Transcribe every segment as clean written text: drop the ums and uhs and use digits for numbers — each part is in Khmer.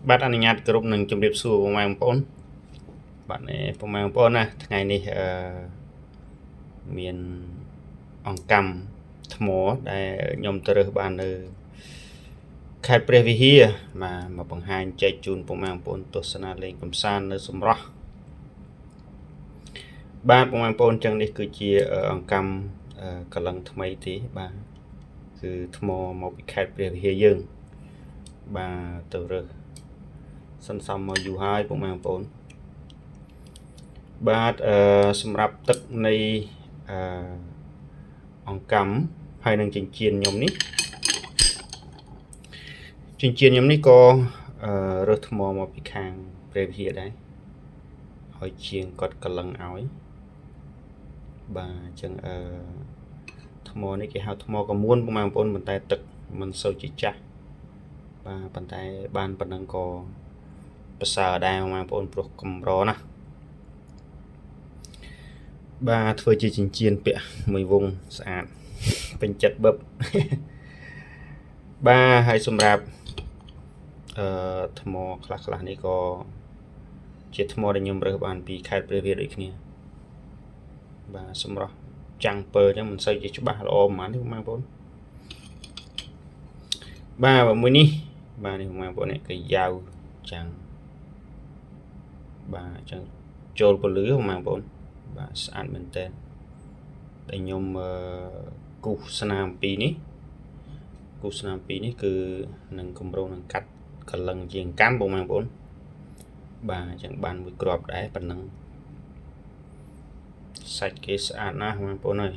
បាទអនុញ្ញាតគោរពនឹងជម្រាបសួរបងប្អូនបាទនេះបងប្អូនណាថ្ងៃនេះអឺមានអង្កាំថ្មដែលខ្ញុំទៅរើសបាននៅខេត្តព្រះវិហារបាទមកបង្ហាញចែកជូនបងប្អូនទស្សនាលេងកម្សាន្តនៅសម្រស់បាទបងប្អូនចឹងនេះគឺជាអង្កាំកលឹងថ្មីទេបាទគឺថ្មមកពីខេត្តព្រះវិហារយើងបាទទៅរើសសន្សំមកយូរហើយពុកម៉ែបងប្អូនបាទអឺសម្រាប់ទឹកនៃអឺអង្កាំហើយនឹងចិញ្ចៀនខ្ញុំនេះចិញ្ចៀនខ្ញុំនេះក៏អឺរើសថ្មមកពីខាងព្រះវិហារដែរឲ្យជាងគាត់កលឹងឲ្យបាទអញ្ចឹងអឺថ្មនេះគេហៅថ្មកមួនពុកម៉ែបងប្អូនប៉ុន្តែទឹកមិនសូវជាចាស់បាទប៉ុន្តែបានប៉ុណ្ណឹងក៏ប្រសើរដែរបងប្អូនព្រោះកម្រណាស់បាទធ្វើជាចិញ្ចៀនពាក់មួយវងស្អាតពេញចិត្តបឹបបាទហើយសម្រាប់អឺថ្មខ្លះខ្លះនេះក៏ជាថ្មដែលខ្ញុំរើសបានពីខេត្តព្រះវិហារដូចគ្នាបាទសម្រាប់ចាំងពើអញ្ចឹងមិនសូវជាច្បាស់ល្អប្រហែលទេបងប្អូនបាទមួយនេះបាទនេះបងប្អូននេះកាយ៉ាវចាំងបាទអញ្ចឹងចូលពលឺបងប្អូនបាទស្អាតមែនតើដែលខ្ញុំគូសស្នាមពីរនេះគូសស្នាមពីរនេះគឺនឹងកម្រងនឹងកាត់កលឹងជាងកម្មបងប្អូនបាទអញ្ចឹងបានមួយគ្រាប់ដែរប៉ុណ្ណឹងសាច់គេស្អាតណាស់បងប្អូនអើយ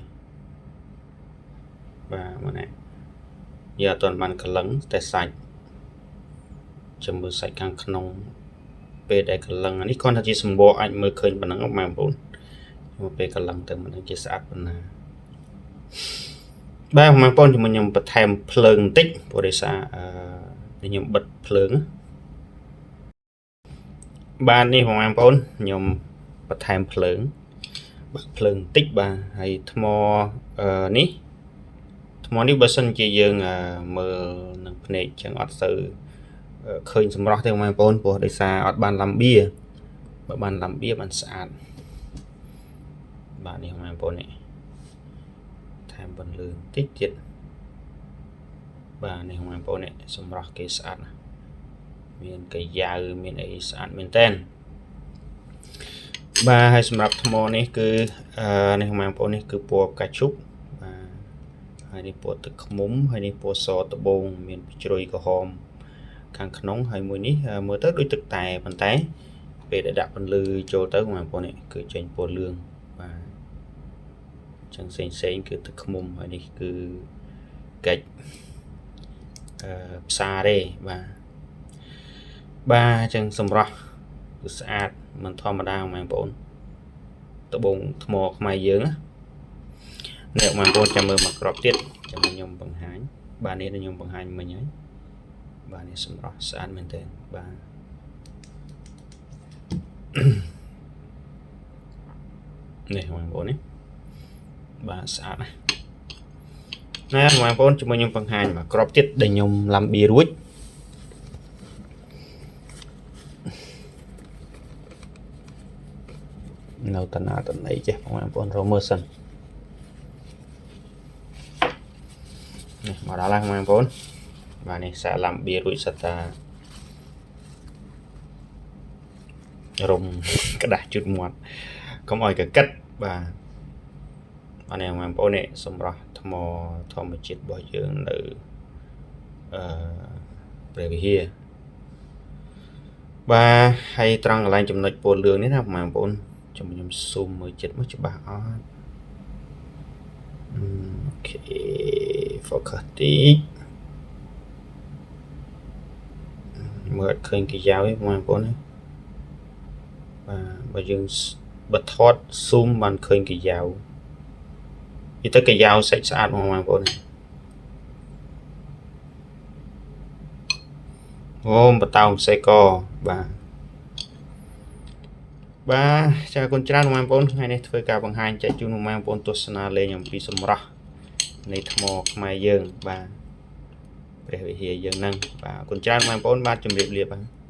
បាទមកនេះយកអត់ទាន់បានកលឹងតែសាច់ចាំមើលសាច់ខាងក្នុងពេលដែលកលឹងនេះគ្រាន់តែជាសម្បកអាចមើលឃើញប៉ុណ្ណឹងបងប្អូនមកពេលកលឹងទៅមិនដឹងជាស្អាតប៉ុណ្ណាបាទបងប្អូនជាមួយខ្ញុំបន្ថែមភ្លើងបន្តិចព្រោះដោយសារអឺខ្ញុំបិទភ្លើងបាទនេះបងប្អូនខ្ញុំបន្ថែមភ្លើងបើកភ្លើងបន្តិចបាទហើយថ្មអឺនេះថ្មនេះបើសិនជាយើងមើលនឹងភ្នែកចឹងអត់សូវឃើញសម្រស់ទេបងប្អូនព្រោះដោយសារអត់បានឡាំបៀបើបានឡាំបៀបានស្អាតបាទនេះបងប្អូននេះថែមពន្លឺបន្តិចទៀតបាទនេះបងប្អូននេះសម្រស់គេស្អាតណាស់មានកាយ៉ាវមានអីស្អាតមែនតើបាទហើយសម្រាប់ថ្មនេះគឺអឺនេះបងប្អូននេះគឺពណ៌ផ្កាឈូកបាទហើយនេះពណ៌ទឹកឃ្មុំហើយនេះពណ៌សត្បូងមានជ្រុយក្រហមខាងក្នុងហើយមួយនេះមើលទៅដូចទឹកតែប៉ុន្តែពេលដែលដាក់ពន្លឺចូលទៅបងប្អូននេះគឺចេញពណ៌លឿងបាទអញ្ចឹងផ្សេងផ្សេងគឺទឹកឃ្មុំហើយនេះគឺកាច់អឺផ្សារទេបាទបាទអញ្ចឹងសម្រស់គឺស្អាតមិនធម្មតាបងប្អូនត្បូងថ្មខ្មែរយើងណានេះបងប្អូនចាំមើលមកក្របទៀតចាំខ្ញុំបង្ហាញបាទនេះខ្ញុំបង្ហាញមិញហើយបាទនេះសម្រស់ស្អាតមែនទែនបាទនេះបងប្អូននេះបាទស្អាតណាស់ណែបងប្អូនជាមួយខ្ញុំបង្ហាញមកក្របទៀតដែលខ្ញុំឡាំប៊ីរួចនៅតាណាតណីចេះបងប្អូនរកមើលសិននេះមកដល់ហើយបងប្អូនបាទនេះសាកឡាំបៀរួចសិតតារុំក្តាស់ជូតមាត់កុំឲ្យកកិតបាទបាទនេះបងប្អូននេះសម្រាប់ថ្មធម្មជាតិរបស់យើងនៅអឺព្រះវិហារបាទហើយត្រង់កន្លែងចំណុចពណ៌លឿងនេះណាបងប្អូនចាំខ្ញុំស៊ូមមើលចិត្តមកច្បាស់អត់អូខេ focus តិចមើលអត់ឃើញកាយ៉ាវទេបងប្អូនណាបាទបើយើងបើថតស៊ូមបានឃើញកាយ៉ាវនិយាយទៅកាយ៉ាវសាច់ស្អាតបងប្អូនអូបតោងសេកបាទបាទចាអរគុណច្រើនបងប្អូនថ្ងៃនេះធ្វើការបង្ហាញចែកជូនបងប្អូនទស្សនាលេងអំពីសម្រស់នៃថ្មខ្មែរយើងបាទព្រះវិហារយើងហ្នឹងបាទអរគុណច្រើនបងប្អូនបាទជម្រាបលាបាទ។